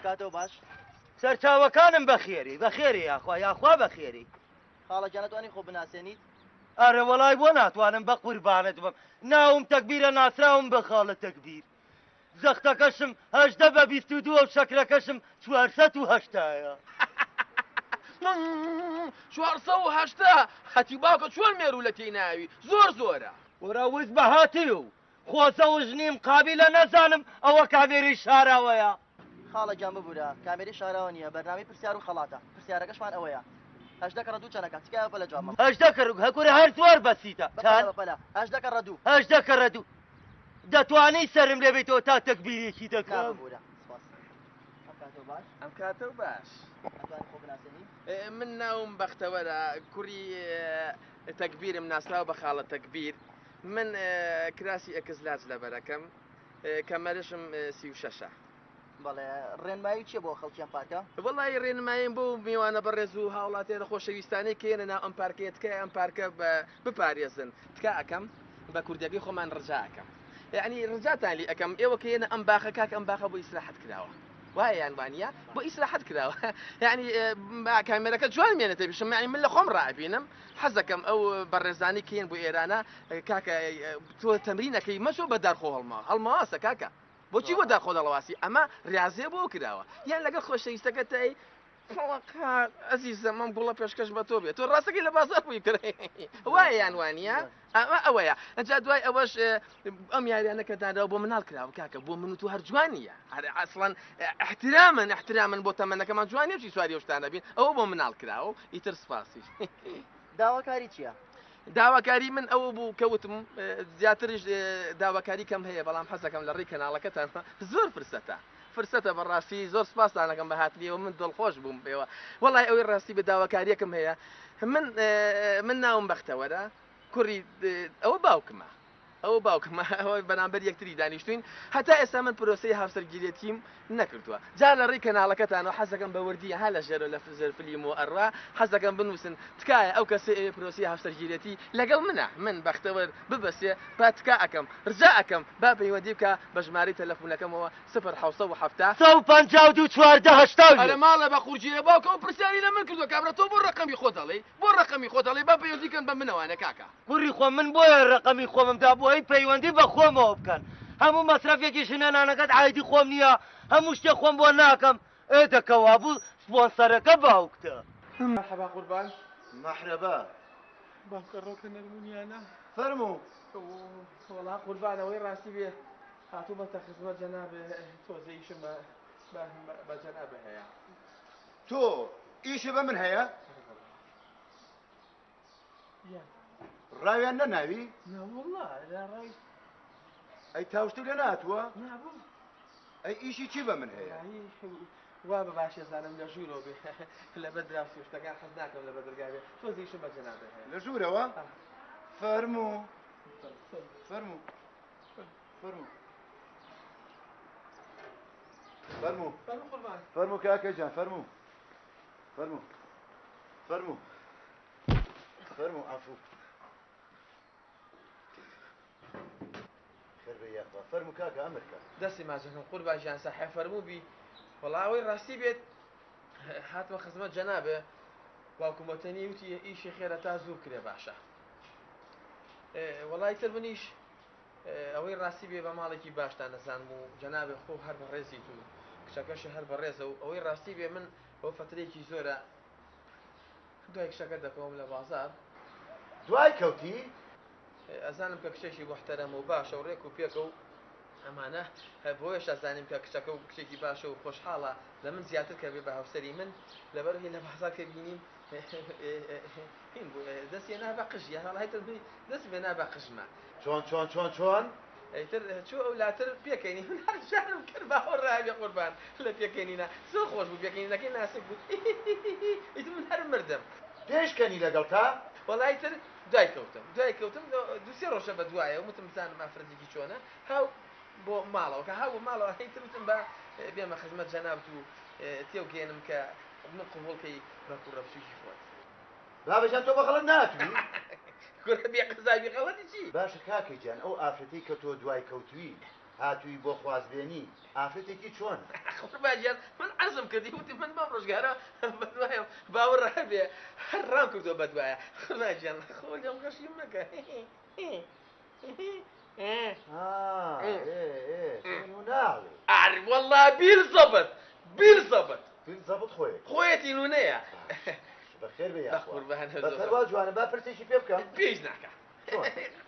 کاتەوە باش. سەرچاوەکانم بەخێری بەخێری یاخوا یاخوا بەخێری. خاڵە گیان ئەتوانی خۆ بناسێنیت؟ ئەرێ وەڵای بۆ ناتوانم بە قوربانت بم ناوم تەکبیرە ناسراوم بە خاڵە تەکبیر زەختەکەشم 18 بە 22 و شەکرەکەشم 480یە. 480 هەتی باوکە چۆن مێرو لە تێی ناوی زۆر زۆرە. وەرە وز بەهاتی و خۆزە و ژنیم قابیلە نەزانم ئەوە کامێرەی شاراوەیە. خاڵە گیان ببورە کامێرەی شاراوە نییە بەرنامەی پرسیار و خەڵاتە پرسیارەکەشمان ئەوەیە 18 کەڕە دوو چەنەکە تکایە بەپەلە جواب مەمە. 18 کەڕ هەکورە هەر زۆر بەسیتە چەند؟ بەپەلە 18 کەڕە دوو. 18 کەڕە دوو دەتوانی سەرم لێ بیتەوە تا تەکبیرێکی دەکەم؟ نا ببورە سپاس. ئەم کاتەو باش. ئەم کاتەو باش. ئەتوانی خۆ بناسێنی؟ من ناوم بەختەوەرە کوڕی تەکبیرم ناسراو بە خاڵە تەکبیر من کراسی ئەکس لاج لەبەرەکەم کەمەرشم 36ە. بەڵێ ڕێنمایی چیە بۆ خەڵکی ئەم پارکە؟ وەڵایی ڕێنماییم بۆ میوانە بەڕێز و هاوڵاتیانە خۆشەویستانەی کە یەنە ناو ئەم پارکەیە تکایە ئەم پارکە بپارێزن تکا ئەکەم بە کوردیەکەی خۆمان ڕجا ئەکەم یەعنی ڕجاتان لی ئەکەم ئێوە کە یەنە ئەم باخە کاک ئەم باخە بۆ ئیسراحەت کراوە وایە یان وانیە بۆ ئیسراحەت کراوە یعنی کامێرەکە جوان مێنێتە پیشم یعنی من لە خۆم ڕائبینم حەزەکەم ئەو بەڕێزانی کێن بۆ ئێرانە کاکە تۆ تەمرینەکەی مەچۆ بە دارخۆ هەڵما هەڵماواسە کاکە بۆچی بۆ دار خۆ دەڵەواسی ئەمە ڕاضێ بۆ کراوە یان لەگەڵ خۆشەویستەکە تای ئەزیزم ئەم گوڵە پێشکەش بە تۆ بێت تۆ ڕاستەکەی لە بازار بووی کرێ وایە یان وانە ئەمە ئەوەیە ئەجا دوای ئەوەش ئەم یاریانە کە دانراوە بۆ مناڵ کراوە کاکە بۆ من و تۆ هەر جوان نییە هەر ئەسڵەن احترامن احترامن بۆ تەمەنەکەمان جوان نییە چی سواری ئەو شتانە بین ئەوە بۆ مناڵ کراوە ئیتر سپاسی. داواکاری چییە؟ داواکاری من ئەوە بوو کە وتم زیاتریش داواکاری کەم هەیە بەڵام حەزەکەم لە ڕێی کەناڵەکەتان زۆر فرسەتە فرسەتە بەڕاستی زۆر سپاستانەکەم بە هاتنیەوە من دڵخۆش بووم پێوە وەڵای ئەوەی ڕاستی بە داواکاریەکم هەیە من من ناوم بەختەوەرە کوڕی ئەوە باوکمە ئەوە باوکمە ئەوە بەرامبەر یەکتری دانیشتوین هەتا ئێستا من پرۆسەی هاوسەرگیرێتیم نەکردووە جا لە ڕێی کەناڵەکەتانەوە حەزەکەم بە وردی ها لە ژێرەوە لە ژێر فلیم و ئەڕوا حەزەکەم بنووسن تکایە ئەو کەسەی ئەوێ پرۆسەی هاوسەرگیرێتی لەگەڵ منە من بەختەوەر ببەسێ با تکا ئەکەم ڕجا ئەکەم با پەیوەندی بکا بە ژمارەی تەلەفونەکەمەوە سفر 770. 152 14 81. ئەرێ ماڵە بە قورجیرە باوکە ئەو پرسیاری لە من کردووە کابرا تۆ بۆ ڕەقەمی خۆت ئەڵێی بۆ ڕەقەمی خۆت ئەڵێی با پەیوەندی کەن بە منەوانە کاکە. کوڕی خۆم من بۆیە ڕەقەمی خۆمم دا بۆ ئەی پەیوەندی بە خۆمەوە بکەن هەموو مەسرەفێکی ژنەنانەکەت عایدی خۆم نییە هەموو شتێک خۆم بۆ ناکەم ئێ دە کەوابوو سپۆنسەرەکە باوکتە. مەرحەبا قوربان. مەحرەبا. باوکە ڕۆکە نەرمونیانە. فەرموو. وەڵا قوربان ئەوەی ڕاستی بێ هاتوومەتە خزمەت جەنابێ تۆزێ ئیشم بە جەنابێ هەیە. تۆ ئیشت بە من هەیە؟ ڕاویان نەناوی؟ ئەی تاوشتر لێ نەهاتووە؟ ئەی ئیشی چی بە من هەیە؟ وا بە باشێ زانم لە ژوورەوە بێ لەبەر دراوسێ شتەکان حەز ناکەم لەبەر دەرگا بێ تۆزێ ئیشم بە جەنابێ هەیە. لە ژوورەوە؟ فەرموو فەرموو فەرموو فەرموو فەرموو کاکە گیان فەرموو فەرموو فەرموو فەرموو عەفوو خێر بێ یاخوا فەرموو کاکە ئەمر کە. دەستی ماچەکەم قوربان گیان ساحێ فەرموو بی وەڵا ئەوەی ڕاستی بێت هاتمە خزمەت جەنابێ باوکم وتەنی وتی ئیشی خێرە تا زوو بکرێ باشە وەڵای تر منیش ئەوەی ڕاستی بێ بە ماڵێکی باشتان نەزانم و جەنابێ خۆ هەر بەڕێزیت و کچەکەشی هەر بەڕێزە و ئەوەی ڕاستی بێ من ئەو فەترێکی زۆرە دوای کچەکە دەکەوم لە بازاڕ. دوای کەوتی؟ ئەزانم کە کچێکی موحتەرەمە و باشە و ڕێک و پێکە و ئەمانە، بۆیەش ئەزانیم کە کچەکە و کچێکی باشە و خۆشحاڵە لە من زیاتر کە بێ بە هاوسەری من، لەبەر ئەوەی لە بازاڕ کە بینیم هین بوو دەستی هێنا بە قژ یان وەڵا ئیتر دەستی هێنا بە قژما. چۆن چۆن چۆن چۆن؟ ئیتر چوو ئەو لاتر پێکەنی من هەر ژانم کرد باوەڕ ڕابێ قوربان لە پێکەنینا زۆر خۆش بوو پێکەنینەکەی ناسک بوو هیهیهیهی ئیتر من هەر مردم. پێش کەنی لەگەڵتا؟ وەڵا ئیتر دوای کەوتم دوای کەوتم دوو سێ ڕۆژە بە دوایەوە وتم بزانم ئافرەتێکی چۆنە هاو بۆ ماڵەوە کە هاو بۆ ماڵەوە ئیتر وتم با بێمە خزمەت جەنابت و تێوگەیەنم کە من قبوڵ کەی بە کوڕە بچوکی خۆت. بابە جان تۆ بە غەڵەت نەهاتووی؟ کورە بێ قەزای بێ غەڵەتی چی؟ باشە کاکە گیان ئەو ئافرەتەی کە تۆ دوای کەوتووی. هاتووی بۆ خوازبێنی ئافرەتێکی چۆن؟ قوربان گیان من عەرزم کردی وتی من بەم ڕۆژگارە بەدوایە باوەڕ هەبێ هەر ڕام کردووە بەدوایە قوربان گیان خۆ لێم غەشیم مەکە. ئاری والله بیلزەبت بیلزەبت بیلزەبت خۆیەتی خۆیەتی نونەیە. بەخێر بێ یاخوا بەس هەروا جوانە با پرسێکی پێ بکەم. پێویست ناکا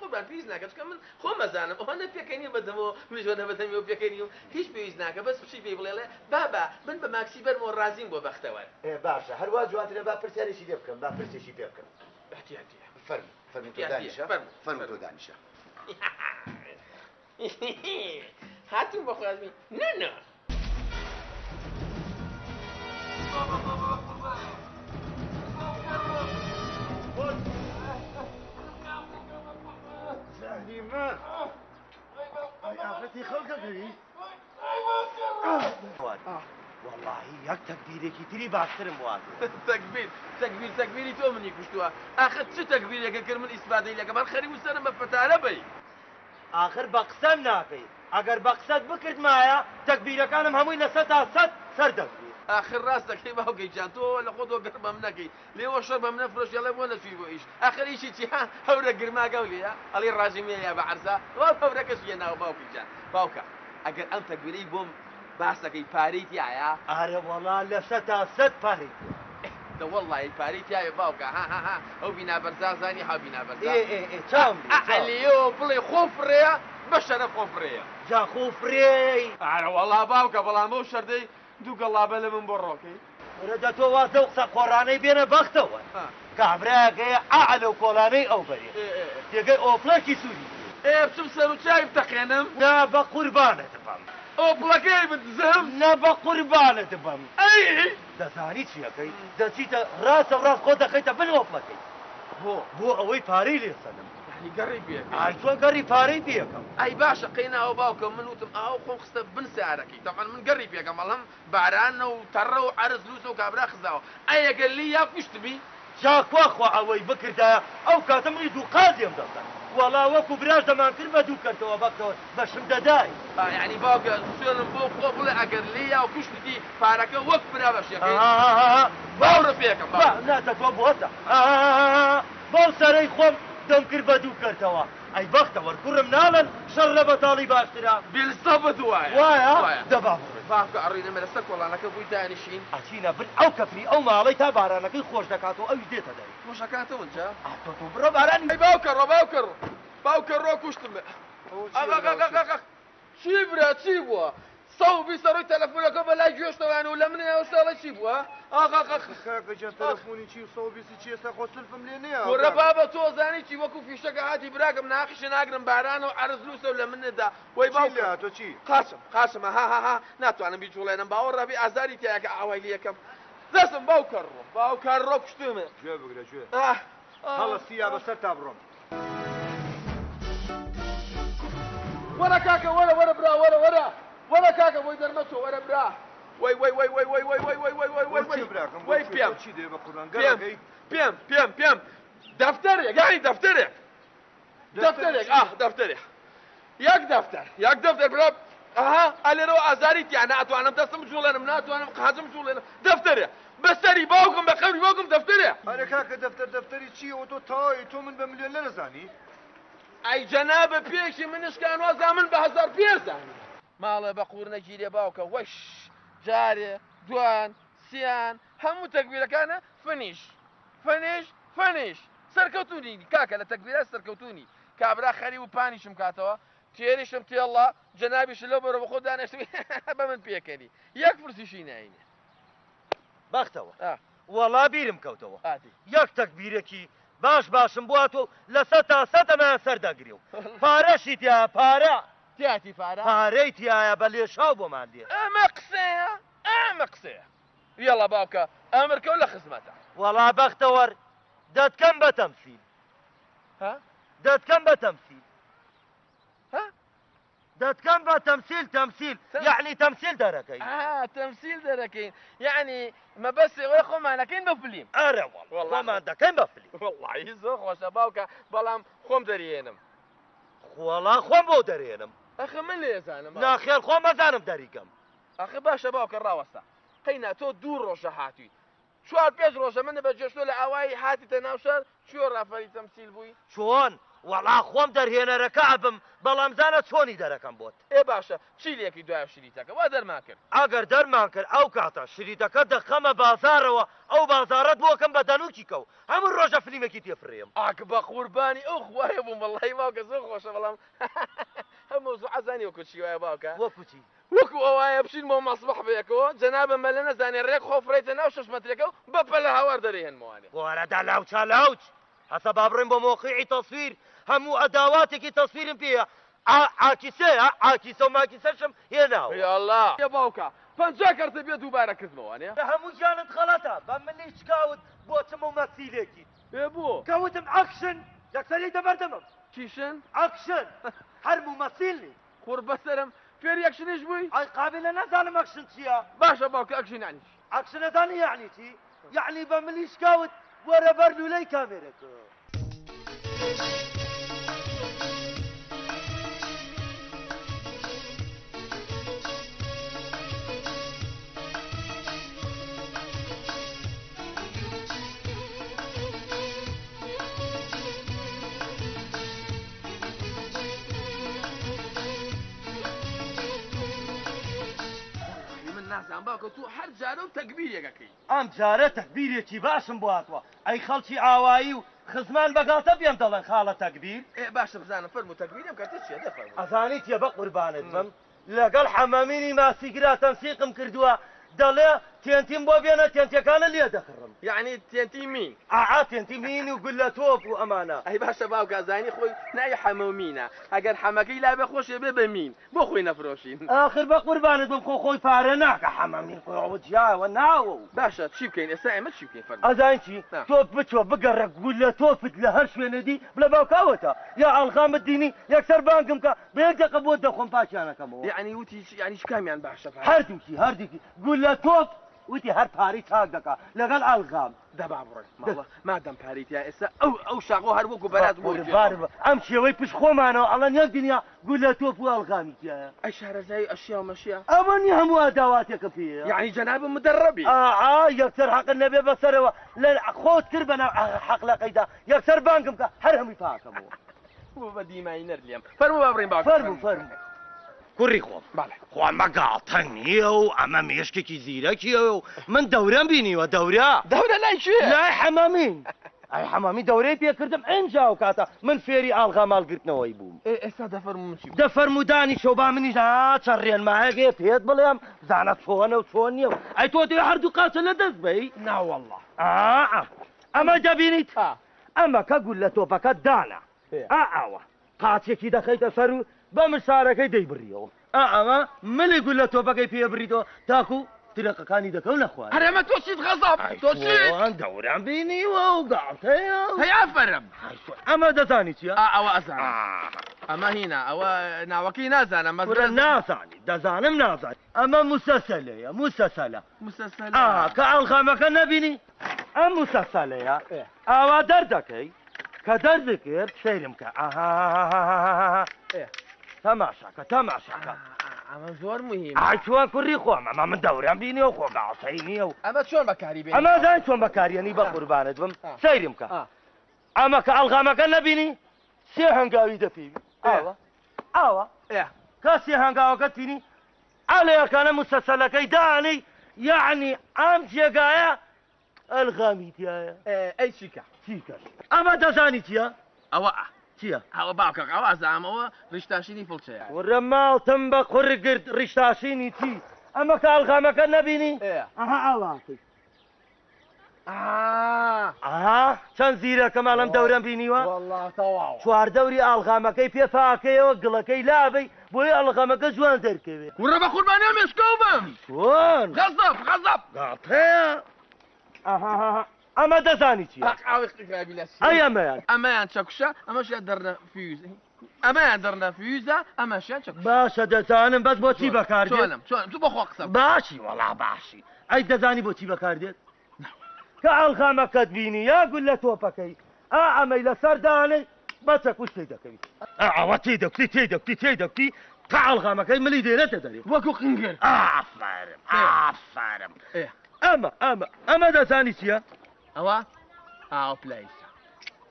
قوربان پێویست ناکا چونکە من خۆم ئەزانم ئەوەندە پێکەنیم بەدەمەوە منیش ئەوەندە بەدەمیەوە پێکەنیم هیچ پێویست ناکا بەس بچی پێی بڵێ بابە من بە ماکسی بەرمەوە ڕازیم بۆ بەختەوەر. ئێ باشە هەروا جوانترە با پرسیارێکی لێ بکەم با پرسێکی پێ بکەم. احتیاطیە. فەرموو فەرموو تۆ دانیشە فەرموو تۆ دانیشە. هاتووم بە خوازبی نونو. زەهریمە ئەی ئافرەتی خەڵکەکەوی وەڵاهی یەک تەکبیرێکی تری باشترم بۆ هاتووە. تەکبیر تەکبیر تەکبیری تۆ منی کوشتووە ئاخر چ تەکبیرێکە کرد من ئیسفادەی لەکەم هەر خەریک بوو سەرم بە فەتارە بەی. ئاخر بە قسەم ناکەی ئەگەر بە قسەت بکردمایە تەکبیرەکانم هەمووی 100% سەر دەگری. ئاخر ڕاست دەکەی باوکە گیان تۆ لە خۆتەوە گەر بەم نەکەی لێوە شەڕ بەم نەفرۆشی ئەڵێ بۆ نەچووی بۆ ئیش ئاخر ئیشی چیە ها هەورە گرماگەو لێیە ئەڵێی ڕازیم لێیە بە عەرزا وا هەورەکەش هێناوە باوکە گیان باوکە ئەگەر ئەم تەکبیرەی بۆم باس دەکەی پارەی تیایە؟ ئارە وەڵا 100% پارەی تیایە. دە وەڵڵاهی پارەی تیایە باوکە ها ها ها ئەو بینا بەرزا زانی ها بینا بەرزا. ئێ ئێ ئێ چاوم لێ ئا چاوم. لێیەوە بڵێ خۆ فڕێیە بە شەرەف خۆ فڕێیە. جا خۆ فڕێی. ئارە وەڵا باوکە بەڵام بەو شەردەی دوو گەڵابە لە من بۆ ڕۆکەی. کورە دە تۆ واز لەو قسە قۆڕانەی بێنە بەختەوەر. کابرایەک هەیە ئا لەو کۆڵانەی ئەو بەرێ. جێگەی ئۆپڵەکی سووری پێ. ئێ بچم سەر و چاوی بتەقێنم؟ نا بە قوربانت بم. ئۆپڵەکەی بدزم؟ نا بە قوربانت بم. ئەی! دەزانی چی ئەکەی؟ دەچیتە ڕاستە ڕاست خۆت دەخەیتە بن ئۆپڵەکەی. بۆ؟ بۆ ئەوەی پارەی لێ سەنم. یانی گەڕی پێ ئەکەی؟ ئای چۆن گەڕی پارەی پێ ئەکەم؟ ئەی باشە قەیناوە باوکم من وتم ئاو خۆم خستە بن سەیارەکەی تەبعەن من گەڕی پێ ئەکەم بەڵام بارانە و تەڕە و عەرز لووسە و کابرا خزاوە ئەی ئەگەر لی یا کوشتبی؟ جا کوا خوا ئەوەی بکردایە ئەو کاتە منیش دوو قازیم دەسەند وەڵا وەکو براش دەمانکرد بە دوو کەرتەوە بەختەوەر بەشم دەدای. یانی باوکە سوێنم بۆ خوا بڵێ ئەگەر لی یا کوشتتی پارەکە وەک برا بەشیەکەی باوڕە پێکەم با نا دە تۆ بوەستە بەو سەرەی خۆم دەمکرد بە دوو کەرتەوە ئەی بەختەوەر کوڕم ناڵێن شەڕ لە بەتاڵی باشترە؟ بیلزەبت وایە. وایە؟ دە با بڕۆین. باوکە ئەڕۆین ئێمە لەسەر کۆڵانەکە بووین دانیشین. ئەچینە بن ئەو کەپری ئەو ماڵەی تا بارانەکەی خۆش دەکات و ئەویش دێتە دەرێ. خۆش ئەکاتەوە جا؟ ئا تۆ تۆ بڕۆ بارانی. ئەی باوکە ڕۆ باوکە ڕۆ باوکە ڕۆ کوشتم. ئەخ ئەخ ئەخ ئەخ ئەخ چی برا چی بووە؟ 120 ڕووی تەلەفۆنەکە بە لای گوێشتەوەیان و لە منەوە ساڵە چی بووە؟ ئاخ ئاخ ئاخ. کاکە گیان تەلەفۆنی چی و 120 چی ئێستا خۆ سلفم لێ نییە. کورە بابە تۆ زانی چی وەکو فیشەکە هاتی براکەم ناقیشە ناگرم بارانە و عەرز لووسە و لە منەدا وەی باوکم. چی لێ هاتووە چی؟ قاچم قاچمە ها ها ها ناتوانم بیجوڵێنم باوەڕ ڕابی ئازاری تیایە کە ئاوای لێ یەکەم دەستم باوکە ڕۆ باوکە ڕۆ کوشتمە. گوێ بگرە گوێ. هەڵەستی یا بەسەر تا بڕۆم. وەرە کاکە وەرە وەرە برا وەرە وەرە وەرە کاکە بۆی دەرمەچۆ وەرە برا وەی وەی وەی وەی وەی وەی وەی وەی وەی وەی وەی بۆ چی براکەم بۆ وەی چی پێم بۆ چی دێ بە قوربان پێم گەڕەکەی پێم پێم پێم دەفتەرێک یانی دەفتەرێک دەفتەری دەفتەرێک چی ئاه دەفتەرێک یەک دەفتەر یەک دەفتەر برا ئەها ئەلێرەوە ئازاری تیا ناتوانم دەستم بجوڵێنم ناتوانم قاچم بجوڵێنم دەفتەرێ بەسەری باوکم بە قەبری باوکم دەفتەرێ. ئەرێ کاکە دەفتەر دەفتەری چییە وە تۆ تەواوی تۆ من بە ملیۆنەر ئەزانی؟ ئەی جەنابە پێکی منشکان وازا من بە هەزار پێ زانی. ماڵێ بە قوور نەگیرێ باوکە وەش جارێ دوان سیان هەموو تەکبیرەکانە فنیش فنیش فنیش سەرکەوتوونی کاکە لە تەکبیرات سەرکەوتوونی کابرا خەری و پانیشم کاتەوە تێریشم تێڵا جەنابیش لەو بەرە بەخۆ دانێشتوی بە من پێکەنی یەک فرسیشی ناینێ. بەختەوە وەڵا بیرم کەوتەوە یەک تەکبیرێکی باش باشم بۆ هاتووە و 100% ئەمەیان سەر دەگرێ و پارەشی تیایە پارە. تیاتی پارە؟ پارەی تیایە بە لێشاو بۆمان دێ. ئەمە قسەیە ئەمە قسەیە یەڵا باوکە ئەمرکەو لە خزمەتە. وەڵا بەختەوەر دەتکەم بە تەمسیل. ها؟ دەتکەم بە تەمسیل. ها؟ دەتکەم بە تەمسیل تەمسیل یەعنی تەمسیل دەرەکەین. ئا تەمسیل دەرەکەین یەعنی مەبەستی ئەوەیە خۆمان ئەکەین بە فلیم. ئەرێ وەڵا خۆمان دەکەین بە فلیم. وەڵڵاهی زۆر خۆشە باوکە بەڵام خۆم دەریێنم. وەڵا خۆم بۆ دەرێنم. ئەخە من لێزانم ناخێر خۆم ئەزانم دەریکەم. ئەخە باشە باوکە ڕاوەستە قەینا تۆ دوو ڕۆژە هاتووی چوار پێنج ڕۆژە منە بە جێشتۆ لە ئاوایی هاتیتە ناو شار کوێ ڕافەری تەمسیل بووی؟ چۆن؟ وەڵا خۆم دەرهێنەرەکە ئەبم بەڵام زانە چۆنی دەرەکەم بۆت. ئێ باشە چی لێکی دوایە شریتەکە وا دەرمان کرد؟ ئەگەر دەرمان کرد ئەو کاتە شریتەکە دەخەمە بازاڕەوە ئەو بازاڕەت بۆ ئەکەم بە دەنوکی کەو هەموو ڕۆژە فلیمێکی تێ فڕێم. ئاک بەقوربانی ئەو خوایە بووم وەڵاهی باوکە زۆر خۆشە بەڵام هەم مەوزوعە زانی وەکو چی وایە باوکە؟ وەکو چی؟ وەکو ئەوایە بچین بۆ مەسبەح بەیەکەوە جەنابە مەلە نەزانێ ڕێک خۆ فڕێیتە ناو شەش مەترەکە و بە پەلە هاوار دەرێهێنمەوانێ. وەرە دا لاوچە لاوچ هەسە با بڕۆین بۆ مۆقیعی تەسویر هەموو ئەداواتێکی تەسویرم پێیە ئا عاکیسەیە عاکیسە و ماکیسەشم هێناوە. یاڵا یە باوکە 50 کەرتە بێ دووبارە کردمەوانێ. لە هەموو گیانت غەڵەتە بە منی شکاوت بۆ چ مومەسیلێکیت. ئێ بۆ؟ کە وتم ئەکشن یەکسەر یەیتە بەردەمم. چیشن؟ ئەکشن هەر مومەسیل نی. قوڕ بەسەرم فێری ئەکشنیش بووی؟ ئەی قابیلە نازانم ئەکشن چییە؟ باشە باوکە ئەکشن یەعنی چی؟ ئەکشن ئەزانی یەعنی چی؟ یەعنی بە ملی شکاوت وەرە بەر لولەی کامێرەکە. من نازانم باوکە تۆ هەر جارە و تەگبیرێک ئەکەی. ئەم جارە تەگبیرێکی باشم بۆ هاتووە. ئەی خەڵکی ئاوایی و خزمان بە گاڵتە پێم دەڵێن خاڵە تەگبیر. ئێ باشە بزانم فەرموو تەگبیری ئەم کاتە چییە؟ دە فەرموو. ئەزانی چییە بەقوربانت بم لەگەڵ حەمەمینی ماسیگرا تەنسیقم کردووە دەڵێ تێنتیم بۆ بێنە تێنتیەکانت لێ دەکڕم. یەعنی تێنتی مین؟ ئاعا تێنتی مین و گوللە تۆپ و ئەمانە. ئەی باشە باوکە ئەزانی خۆی ناوی حەمە و مینە ئەگەر حەمەکەی لابێ خۆشێ بێ بە مین بۆ خۆی نەفرۆشین. ئاخر بەقوربانت بم خۆ خۆی پارە ناکا حەمە مین خۆی ئەوە جیاوە ناوە و. باشە چی بکەین ئێستا ئێمە چی بکەین فەرموو. ئەزانی چی تۆ بچۆ بگەڕێ گوللە تۆپت لە هەر شوێنێ دی بڵێ باوکە ئەوەتە یا ئەڵغامت دینی یەکسەر بانگم کە بە یەک دەقە بۆت دەخۆم پاکیان ئەکەمەوە. یەعنی وتی چ یەعنی چ کامیان باشە پارە؟ هەردووکی هەردووکی گوللە تۆپ وتی هەر پارەی چاک دەکا لەگەڵ ئەلغام. دە با بڕۆین ماڵە مادەم پارەی تیا ئێستا ئەو ئەو شاخۆ هەر وەکو بەراز بۆ قوربان بم ئەم شێوەی پشت خۆمانەوە ئەڵێن یەک دنیا گوللە تۆپ و ئەلغامی تیایە. ئەی شارەزایی ئەشیا و مەشیا؟ ئەوە نیە هەموو ئەداواتێکم پێیە. یەعنی جەنابم مدەڕەبی؟ ئاعا یەکسەر حەقت نەبێ بەسەرەوە لە خۆت کرد بەناو حەقلەقەیدا یەکسەر بانگم کە هەر هەمووی پاکەمەوە. بوو بە دیماینەر لێم. فەرموو با بڕۆین باوکە. فەرموو فەرموو. کوڕی خۆم. بەڵێ. خۆ ئەمە گاڵتە نییە و ئەمە مێشکێکی زیرەکییە و من دەورەم بینیوە دەورە. دەورە لای کوێ؟ لای حەمامین. ئەی حەمامی دەورەی پێ کردم ئینجا ئەو کاتە من فێری ئاڵغا ماڵ گرتنەوەی بووم. ئێ ئێستا دەفەرموو من چی بکەم؟ دەفەرموو دانیشە و با منیش ها چەند ڕێنمایەک هەیە پێت بڵێم بزانە چۆنە و چۆن نییە و ئەی تۆ دەوێ هەردوو قاچە لە دەست بەی؟ ناوەڵڵا. ئا ئەمە دەبینیت؟ ئا. ئەمە کە گوللە تۆپەکەت دانا ئا ئاوا قاچێکی دەخەیتە سەر و بە مشارەکەی دەیبڕیەوە. ئا ئەمە ملی گوللە تۆپەکەی پێ بڕیتەوە تاکو ترەقەکانی دەکەونە خوارەوە. ئەرێ ئەمە تۆ چیت غەزەب تۆ چیت؟ ئەی دەورەم بینیوە و گاڵتەیە و. هەی ئافەرم. ئەمە دەزانی چییە؟ ئا ئەوە ئەزانم. ئەمە هینا ئەوە ناوەکەی نازانم بەس. کورە نازانی دەزانم نازانی ئەمە موسەسەلەیە موسەسەلە. موسەسەلە. ئا کە ئەڵغامەکە نەبینی ئەم موسەسەلەیە ئاوا دەردەکەی کە دەردکرد سەیرم کە ئاها تەماشاکە تەماشاکە. ئەمە زۆر مهمە. ئای چۆن کوڕی خۆم ئەمە من دەورەم بینیوە خۆ گاڵتەی نییە و. ئەمە چۆن بەکاری بێنی؟ ئەمە زانی چۆن بەکاریێنی بە قوربانت بم سەیرم کە ئەمە کە ئەڵغامەکە نەبینی سێ هەنگاوی دەپێوی ئاوا ئاوا کە سێ هەنگاوەکەت بینی ئەلەیەکانە موسەسەلەکەی دانەی یەعنی ئەم جێگایە ئەلغامی تیایە. ئەی چیکە؟ چیکەش؟ ئەمە دەزانی چییە؟ ئەوە چییە؟ ئەوە باوکە ئەوە ئەزانم ئەوە ڕیشتاشینی فڵچەیە. وڕە ماڵتم بە قوڕ گرت ڕیشتاشینی چی؟ ئەمە کە ئەلغامەکە نەبینی؟ ئەها ئاواکەی. ئەها چەند زیرەکە ماڵم دەورەم بینیوە؟ وەڵا تەواو. چواردەوری ئاڵغامەکەی پێ پاکەیەوە گڵەکەی لابەی بۆیە ئەڵغامەکە جوان دەرکەوێ. وڕە بە قوربانی ئەم مێشکەو بم. چۆن؟ غەزەب غەزەب. گاڵتەیە. ئەها ئەمە دەزانی چییە؟ ئاخ ئاوی قیقرابی لە چییە؟ ئەی ئەمەیان. ئەمەیان چەکوشە ئەمەشیان دەرنە فیوز. ئەمەیان دەرنە فیوزە ئەمەشیان چەکوشە. باشە دەزانم بەس بۆ چی بەکاردێت؟ چۆنم چۆنم تو بۆ خۆ قسە بکە. باشی وەڵا باشی. ئەی دەزانی بۆ چی بەکاردێت؟ کە ئەڵغامەکەت بینی یا گوللە تۆپەکەی ئا ئەمەی لەسەر دانەی بە چەکوش تێی دەکەوی. ئەوە تێی دەکوتی تێی دەکوتی تێی دەکوتی. تا ئەڵغامەکەی ملی دێنێتە دەرێ. وەکو قنگر. ئافەرم ئافەرم. ئەمە ئەمە ئەمە دەزانی چییە؟ ئەوە ئاوە پلایسە.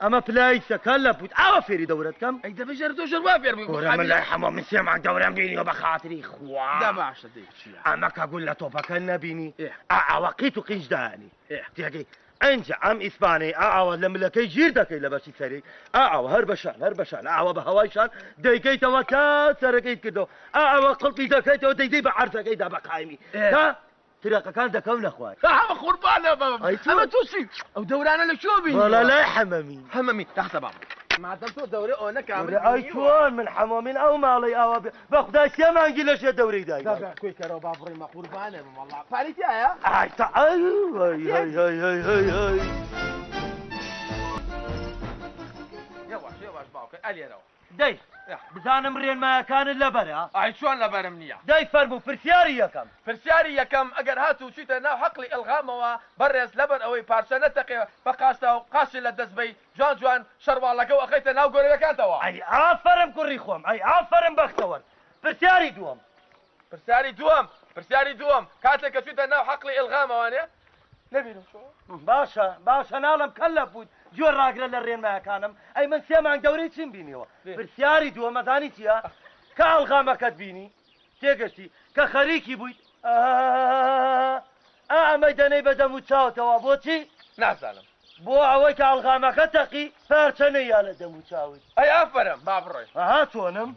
ئەمە پلایسە کە لە بوت ئاوە فێری دەورەت کەم. ئەی دەبێ ژەر تۆ ژەر وا فێر بووی. کورە من لای حەمە من سێ مانگ دەورەم بینیوە بە خاتری خوا. دا باشە دەی چییە؟ ئەمە کە گول لە تۆپەکە نەبینی ئاوە قیت و قینج دایانی. تێگەی ئەنجا ئەم ئیسپانەی ئاوە لە ملەکەی گیر دەکەی لە بەشی سەری ئاوە هەر بەشان هەر بەشان ئاوە بە هەوای شان دەیکەیتەوە تا سەرەکەیت کردەوە ئاوە قڵپی دەکەیتەوە دەیدەی بە عەرزەکەیدا بە قایمی تا ترەقەکان دەکەونە خوار. ئەمە قوربانە بابم. ئەی تۆ؟ ئەمە تۆ چی؟ ئەو دەورانە لە کوێ بینیوە؟ وەڵا لای حەمەمین. حەمەمین دەخسە بابم. مادەم تۆ دەورەی ئەوەنە کامل دەورە ئەی بینیوە. چۆن من حەمەمین ئەو ماڵەی ئاوا بێ بە خودای سێ مانگی لەژێر دەورەی دایک. دەبا کۆی کەرەوە با بڕیمە قوربانە بم وەڵا. پارەی تیایە؟ ئای تا ئەی هەی هەی هەی هەی هەی هەی. یەواش یەواش باوکە ئەلێرەوە. دەی بزانم ڕێنمایەکانت لەبەرە؟ ئای چۆن لەبەرم نییە؟ دەی فەرموو پرسیاری یەکەم. پرسیاری یەکەم، ئەگەر هاتوو چوویتە ناو حەقلی ئیلغامەوە بەڕێز لەبەر ئەوەی پارچە نەتەقێ بە قاچتا و قاچی لە دەست بەی جوان جوان شەرواڵەکە و ئەخەیتە ناو گۆرەویەکانتەوە. ئەی ئافەرم کوڕی خۆم ئەی ئافەرم بەختەوەر. پرسیاری دووەم. پرسیاری دووەم، پرسیاری دووەم، کاتێک کە چوویتە ناو حەقلی ئیلغامەوانێ نەبینم چۆن؟ باشە باشە ناڵێم کەللە بوویت گوێ ڕاگرە لە ڕێنمایەکانم ئەی من سێ مانگ دەورەی چیم بینیوە پرسیاری دووەم ئەزانی چییە کە ئەڵغامەکەت بینی تێگەشتی کە خەریکی بوویت ئا ئەمەی دەنێی بە دەم و چاوتەوە بۆچی؟ نازانم. بۆ ئەوەی کە ئەڵغامەکە تەقی پارچە نەیا لە دەم و چاوت. ئەی ئافەرم با بڕۆین. ئەها چۆنم؟